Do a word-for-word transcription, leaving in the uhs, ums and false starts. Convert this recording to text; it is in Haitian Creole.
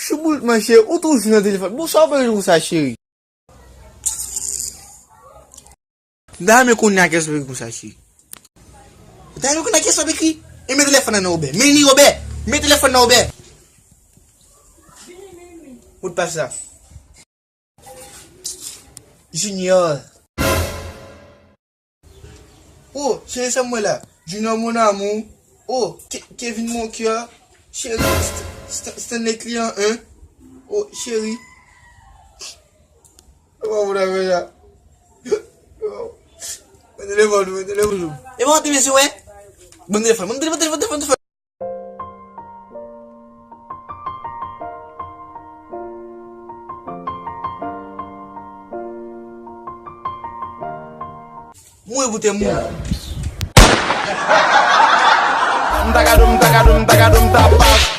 Choubout, monchè, ou toujou nan telefòn. Bon, sa w bezwen konsa, cheri? M ta renmen konnen a kiyès w ye konsa, cheri. M ta renmen konnen a kiyès w ap ekri. E men telefòn nan, Obè. Men li, Obè. Men telefòn nan, Obè. Modpas la. Junior. Oh, cheri, sa m wè la. Junior, mon amour. Oh, Ke- Kevin, mon cœur. Cheri, St- St- Stanley, client un. Oh, cheri. Kòman moun ap fè sa? Mwen telefòn, mwen telefòn. E bon, te mesye, wè. Bon, telefòn, bon, telefòn, telefòn, telefòn, telefòn. Mouri pou tè mouri. M ta gade w, m ta gade w, m ta gade w, m ta pa.